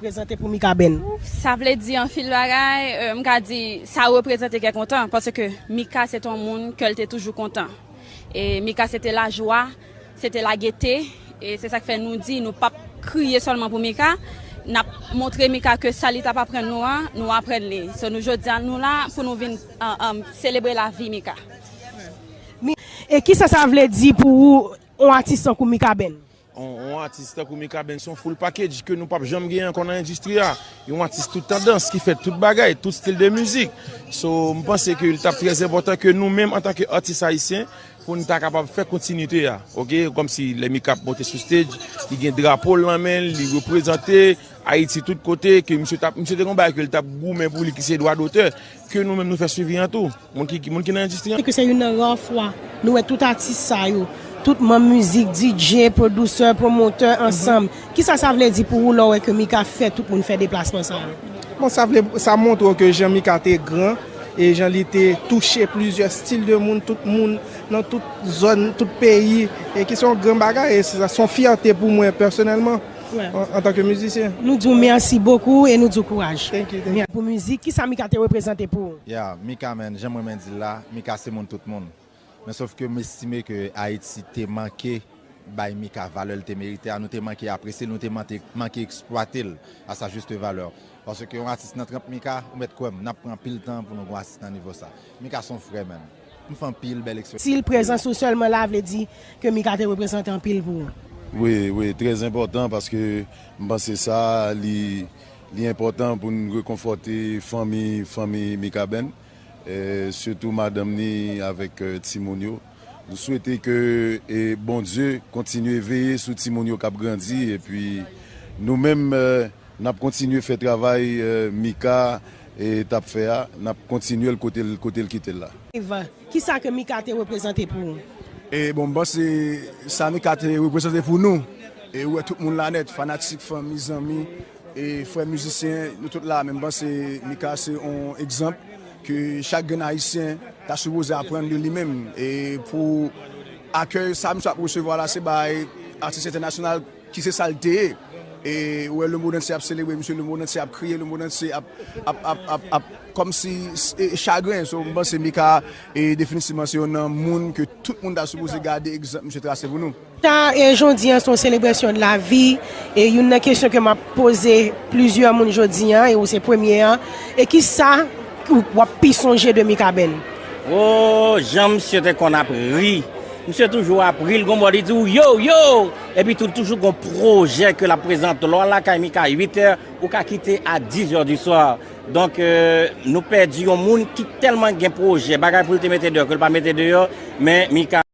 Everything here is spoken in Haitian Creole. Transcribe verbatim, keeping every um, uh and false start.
Prezante pou Mika Band. Sa vle di anpil bagay, euh, m ka di sa reprezante kè kontan, paske Mika se te yon moun ke l te toujou kontan. E Mika se te lajwa, se te lagete, e se sa k fè nou di nou p ap kriye sèlman pou Mika, n ap montre Mika ke sa li t ap aprann nou an, nou aprann li. So nou jodi a nou la pou nou vin, euh, euh, selebre lavi Mika. E kisa sa vle di pou ou, yon atis tankou Mika Band? On, on atis tankou Mika Band se yon full package ke nou p ap janm genyen ankò nan endistri a. Yon atis tout tandans ki fè tout bagay, tout stil de mizik. So, m panse ke li t ap trè enpòtan ke nou menm antanke atis ayisyen, pou n ta kapab fè kontinite a. Oke, kòmsi lè Mika ap monte sou stage, li gen drapo l nan men l, li reprezante Ayiti tout kote, ke misye t ap, misye te gen yon bagay ke li t ap goumen pou li ki se dwa dotè, ke nou menm nou fè swivi an tou. Moun ki, moun ki nan endistri an. Ke se youn nan ra fwa nou wè tout atis sa yo, tout manm mizik, D J, pwodisè, pwomotè ansanm. Kisa sa vle di pou ou lè w wè ke Mika fè tout moun fè deplasman sa yo? Bon, sa vle, sa montre w ke jan Mika te gran e jan li te touche plizyè stil de moun, tout moun nan tout zòn, tout peyi, e ki se yon gran bagay, e se sa, se yon fyète pou mwen pèsonèlman, an, antanke mizisyen. Nou di w mèsi bokou e nou di w kouraj. Thank you, thank you. Pou mizik, kisa Mika te reprezante pou ou? Yeah, Mika, man, jan mwen menm di l la, Mika se moun tout moun. Men sòf ke m estime ke Ayiti te manke bay Mika valè l te merite a, nou te manke apresye l, nou te manke, manke eksplwate l a sa juste valeur. Paske yon atis nan tranp Mika, ou mèt kwè m, n ap pran anpil tan pou nou gen yon atis nan nivo sa. Mika se yon frè, man. M fè anpil bèl eksperyans. Stil prezans ou sèlman la vle di ke Mika te reprezante anpil pou ou? Wi, wi, trè enpòtan paske m panse sa, li, li enpòtan pou n rekonfòte fanmi, fanmi Mika Band. Eh, sitou madanm ni avèk, eh, timoun yo. Nou swete ke, eh, Bondye kontinye veye sou timoun yo k ap grandi, epi nou menm, eh, n ap kontinye fè travay, eh, Mika, eh, t ap fè a, n ap kontinye l kote l, kote l kite l la. Ivan, kisa ke Mika te reprezante pou ou? E bon, m panse sa Mika te reprezante pou nou. E ou wè tout moun la nèt, fanatik, fanmi, zanmi, e frè mizisyen, nou tout la, men m panse Mika se yon egzanp ke chak grenn ayisyen ta sipoze aprann de li menm. E pou akèy sa misye ap resevwa la, se bay atis entènasyonal ki se sa l te ye. E ou wè lemonn antye ap selebre misye, lemonn antye ap kriye, lemonn antye ap, ap, ap, ap, ap kòmsi, e, chagren. So, m panse Mika, e, definitivman se youn nan moun ke tout moun ta sipoze gade egzanp misye trase pou nou. Ta, e, jodi an se yon selebrasyon de lavi, e youn nan kesyon ke m ap poze plizyè moun jodi an, e ou se premye an, e kisa w ap pi sonje de Mika Band? O, jan misye te konn ap ri. Misye toujou ap ri, l gon bò li di w yo, yo! Epi tou, toujou gon pwojè ke l ap prezante. Lè w al lakay Mika uit è, ou ka kite a dis è di swa. Donk, euh, nou pèdi yon moun ki tèlman gen pwojè, bagay pou l te mete deyò, ke l pa mete deyò, men Mika